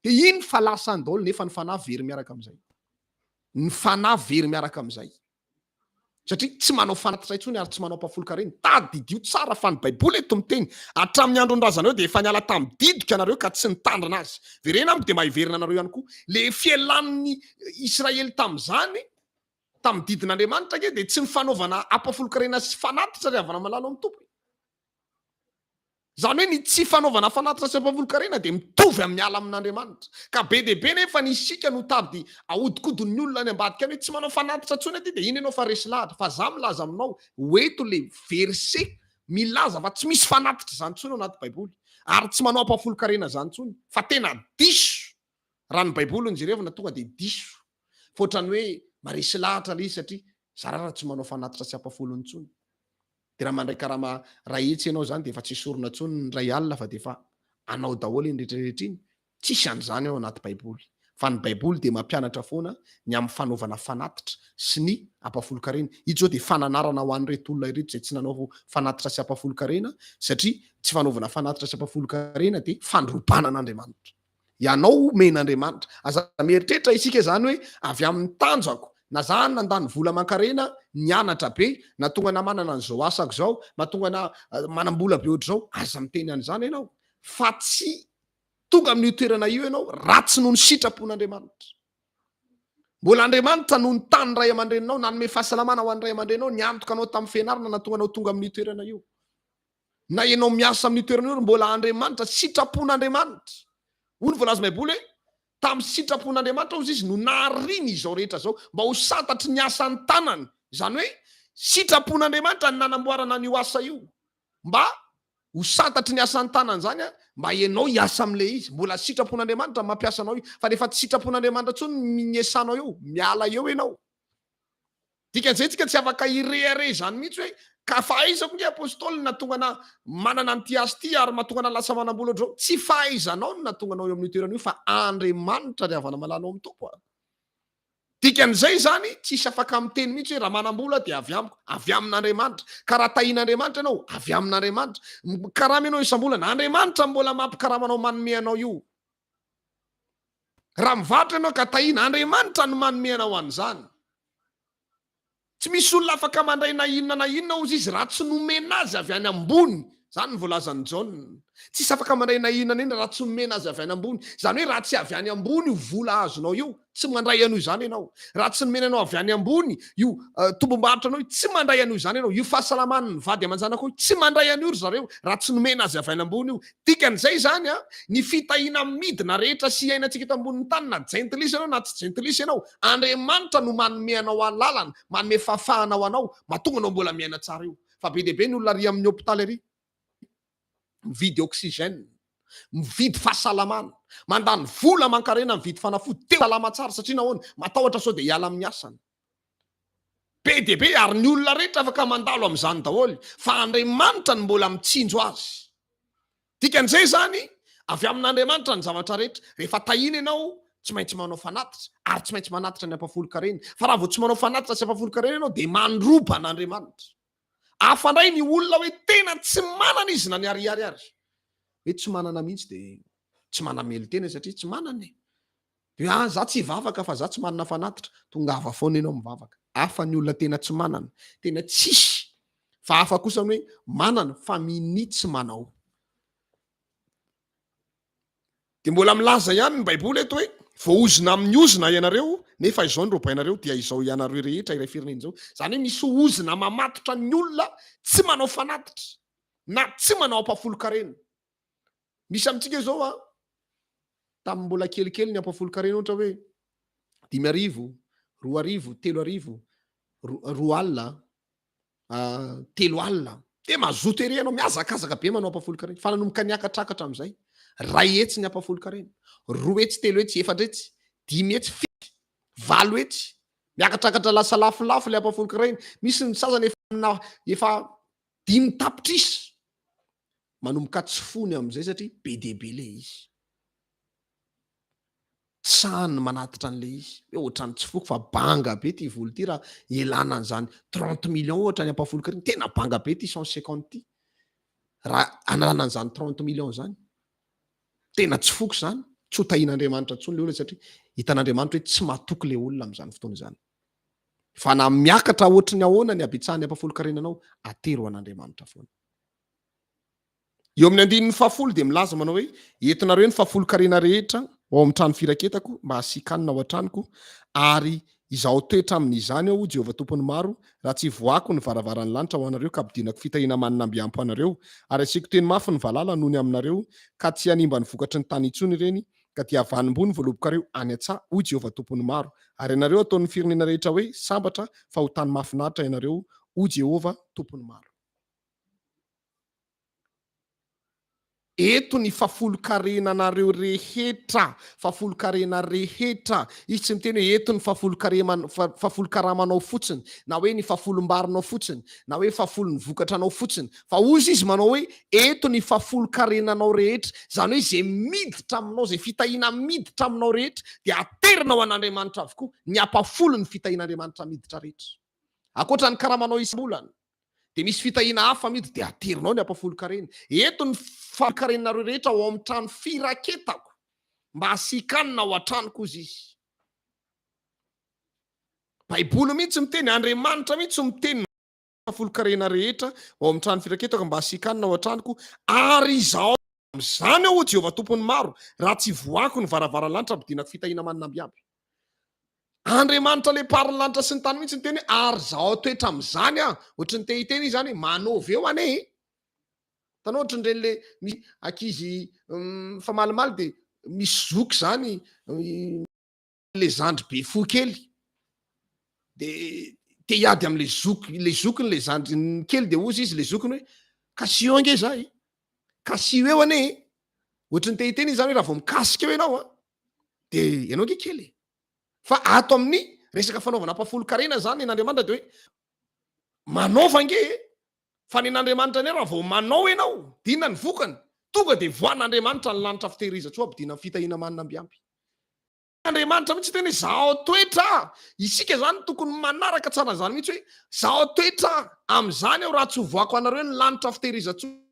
Dia iny fa lasa any daholo nefa ny fanahy very miaraka amin'izay. Ny fanahy very miaraka amin'izay. Satria tsy manao fanatitra intsony ary tsy manao mpahafolon-karena. Tadidio tsara fa ny Baiboly eto miteny, hatramin'ny andron'ny razanareo dia efa niala tamin'ny didiko ianareo ka tsy nitandrina azy. Verena amiko dia mba hiverina anareo ihany koa. Le fialan'ny Israely tamin'izany, tamin'ny didin'Andriamanitra ange dia tsy ny fanaovana ampahafolon-karena sy fanatitra ry havana malala ao amin'ny Tompo e. Izany hoe ny tsy fanaovana fanatitra sy ampahafolon-karena dia mitovy amin'ny miala amin'Andriamanitra. Ka be dia be nefa ny isika no tady ahodikodin'ny olona any ambadika any hoe tsy manao fanatitra intsony aty dia iny ianao fa resy lahatra. Fa za milaza aminao ho eto le verset milaza fa tsy misy fanatitra izany intsony ao anaty baiboly ary tsy manao ampahafolon-karena izany intsony fa tena diso raha ny baiboly no jerevina tonga dia diso fa ohatran'ny hoe maresy lahatra le izy satria za rara tsy manao fanatitra sy ampahafolony intsony. Dia raha mandray karama 100 ianao izany dia efa tsy esorina intsony ny 1000 fa dia efa anao daholo iny rehetra rehetra iny. Tsisy an'izany ao anaty baiboly. Fa ny baiboly dia mampianatra foana ny amin'ny fanaovana fanatitra sy ny ampahafolon-karena. Ito izao dia fananarana ho an'ireto olona ireto izay tsy nanao fanatitra sy ampahafolon-karena satria tsy fanaovana fanatitra sy ampahafolon-karena dia fandrobana an'Andriamanitra. Ianao omen'Andriamanitra. Aza mieritreritra isika izany hoe avy amin'ny tanjako, na za nandany vola aman-karena, nianatra be, nahatonga anah manana an'izao asako izao, mahatonga anah manam-bola be ohatr'izao. Aza miteny an'izany ianao fa tsy tonga amin'io toerana io ianao raha tsy noho ny sitrapon'Andriamanitra. Mbola Andriamanitra no nitahy ny ray aman-dreninao, nanome fahasalamana ho an'ny ray aman-dreninao, niantoka anao tamin'ny fianarana, nahatonga anao tonga amin'io toerana io. Na ianao miasa amin'io toerana io ary mbola Andriamanitra, sitrapon'Andriamanitra. Hoy ny voalazan'ny Baiboly hoe, Tamin'ny sitrapon'Andriamanitra, hozy izy, no nahariany izao rehetra izao, mba ho santatry ny asan'ny tanany. Izany hoe, sitrapon'Andriamanitra ny nanamboarana an'io asa io, mba ho santatry ny asan'ny tanany izany, mba ianao hiasa amin'ilay izy. Mbola sitrapon'Andriamanitra ny mampiasa anao io. Fa rehefa tsy sitrapon'Andriamanitra intsony ny niasanao eo, miala eo ianao. Dikan'izay tsika tsy afaka hirehareha izany mihitsy hoe ka fahaizako nge apostoly no nahatonga anah manana an'ity asa ity ary mahatonga anah lasa manam-bola ohatr'izao. Tsy fahaizanao no nahatonga anao eo amin'io toerana io fa Andriamanitra ry havana malala ao amin'ny Tompo a. Dikan'izay izany tsisy afaka miteny mihitsy hoe raha manam-bola dia avy amiko, avy amin'Andriamanitra. Ka raha tahian'Andriamanitra ianao, avy amin'Andriamanitra. Mikarama ianao isam-bolana, Andriamanitra no mbola mampikarama anao manome anao io. Raha mivarotra ianao ka tahiana, Andriamanitra no manome anao an'izany. Tsy misy olona afaka mandray na inona na inona hozy izy raha tsy nomena azy avy any ambony. Izany no voalazan'i Jaona. Tsisy afaka mandray na inona na inona raha tsy nomena azy avy any ambony. Izany hoe raha tsy avy any ambony io vola azonao io, tsy mandray an'io izany ianao. Raha tsy nomena anao avy any ambony io tombom-barotra anao io, tsy mandray an'io izany ianao. Io fahasalaman'ny vady aman-janakao io, tsy mandray an'io ry zareo raha tsy nomena azy avy any ambony io. Dikan'izay izany an, ny fitahiana midina rehetra sy iainantsika eto ambonin'ny tany, na jentilisa ianao na tsy jentilisa ianao, Andriamanitra no manome anao alalana, manome fahafahana ho anao, mahatonga anao mbola miaina tsara io. Fa be dia be ny olona ary amin'ny hopitaly ary, mividy oxygène, mividy fahasalamana, mandany vola aman-karena mividy fanafody, te ho salama tsara satria nahoana? Matahotra sao dia hiala amin'ny asany. Be dia be ary ny olona rehetra afaka mandalo amin'izany daholo fa Andriamanitra no mbola mitsinjo azy. Dikan'izay izany, avy amin'Andriamanitra ny zavatra rehetra. Rehefa tahiana ianao, tsy maintsy manao fanatitra ary tsy maintsy manatitra ny ampahafolon-karena. Fa raha vao tsy manao fanatitra sy ampahafolon-karena ianao dia mandroba an'Andriamanitra. Hafa indray ny olona hoe tena tsy manana izy na ny ariary ary. Hoe tsy manana mihitsy dia tsy manamelo-tena satria tsy manana e. Dia ah za tsy hivavaka fa za tsy manana fanatitra. Tongava foana ianao mivavaka. Hafa ny olona tena tsy manana, tena tsisy. Fa hafa kosa ny hoe manana fa minia tsy manao. Dia mbola milaza ihany ny Baiboly eto hoe voaozona amin'ny ozona ianareo nefa izao ny robainareo dia izao ianareo rehetra iray firenena izao. Izany hoe misy ozona mamatotra ny olona tsy manao fanatitra na tsy manao ampahafolon-karena. Misy amintsika izao an, tamin'ny mbola kelikely ny ampahafolon-karena ohatra hoe 5000, 2000, 3000, 20 alina, 30 alina. Dia mazoto ery ianao, mihazakazaka be manao ampahafolon-karena. Fa nanomboka niakatrakatra amin'izay, 100 ny ampahafolon-karena, 200, 300, 400, 500, 700, 800. Miakatrakatra lasa lafolafo ilay ampahafolon-karena. Misy ny sasany efa efa 5 tapitrisa. Manomboka tsy fony amin'izay satria be dia be ilay izy. Tsy sahany ny manatitra an'ilay izy. Hoe ohatran'ny tsy foko fa banga be ity vola ity raha ialana an'izany 30 millions ohatra ny ampahafolon-karena. Tena banga be ity 150 ity raha analana an'izany 30 millions izany. Tena tsy foko izany. Tsy ho tahian'Andriamanitra intsony le olona satria hitan'Andriamanitra hoe tsy matoky le olona amin'izany fotoana izany. Fa na miakatra ohatry ny ahoana ny habetsahan'ny ampahafolon-karenanao, atero ho an'Andriamanitra foana. Eo amin'ny andininy fahafolo dia milaza manao hoe, Entinareo ny fahafolon-karena rehetra ho ao amin'ny trano firaketako mba hasian-kanina ao an-tranoko, ary Izaho toetra amin'izany aho, hoy Jehovah Tompon'ny maro, raha tsy hivoahako ny varavaran'ny lanitra ho anareo ka hampidinako fitahiana manina ambiampo anareo, ary hasiako teny mafy ny valala noho ny aminareo, ka tsy hanimba ny vokatry ny tany intsony ireny, ka dia havanim-boa ny voalobokareo any an-tsaha, hoy Jehovah Tompon'ny maro. Ary ianareo hataon'ny firenena rehetra hoe sambatra, fa ho tany mahafinaritra ianareo, hoy Jehovah Tompon'ny maro. Eto ny fahafolonkarenanareo rehetra, fahafolonkarena rehetra. Izy tsy miteny hoe eto ny fahafolon-karamanao fotsiny, na hoe ny fahafolom-barinao fotsiny, na hoe fahafolon'ny vokatranao fotsiny. Fa hozy izy manao hoe eto ny fahafolonkarenanao rehetra. Izany hoe izay miditra aminao, izay fitahiana miditra aminao rehetra dia aterina ho an'Andriamanitra avokoa ny ampahafolon'ny fitahian'Andriamanitra miditra rehetra. Ankoatra ny karamanao isam-bolana. Dia misy fitahiana hafa amidy dia aterinao ny ampahafolon-karena. Eto ny fahafolon-karenareo rehetra ao amin'ny trano firaketako mba hasian-kanina ao an-tranoko hozy izy. Baiboly mihitsy miteny, Andriamanitra mihitsy miteny ny fahafolon-karena rehetra ao amin'ny trano firaketako mba hasian-kanina ao an-tranoko ary izaho amin'izany aho hoy Jehovah Tompon'ny maro raha tsy vohako ny varavaran'ny lanitra hampidinako fitahiana manina ambiaby. Andriamanitra le mpary ny lanitra sy ny tany mihitsy niteny hoe ary zao toetra amin'izany aho, ohatry ny te hiteny izy zany hoe manova eo anie e! Hitanao ohatry ny ireny le misy ankizy mifamalimaly de misy zoky zany le zandry be fo kely de te hiady am'le zoky, le zokiny le zandriny kely de hozy izy le zokiny hoe kasiho ange za e! Kasiho eo anie e! Ohatry ny te hiteny izy zany hoe raha vao mikasika eo ianao an, de ianao ange kely e! Fa ato amin'ny resaka fanaovana ampahafolon-karena zany nen'Andriamanitra de hoe manaova ange e! Fa nen'Andriamanitra anie raha vao manao ianao de inona ny vokany? Tonga de voan'Andriamanitra ny lanitra fitehirizan-tsoa hampidina ny fitahiana manina ambiampy. Andriamanitra mihitsy tena hoe zahao toetra isika zany tokony manaraka tsara an'izany mihitsy hoe zahao toetra amin'izany aho raha tsy hovoako anareo ny lanitra fitehirizan-tsoa.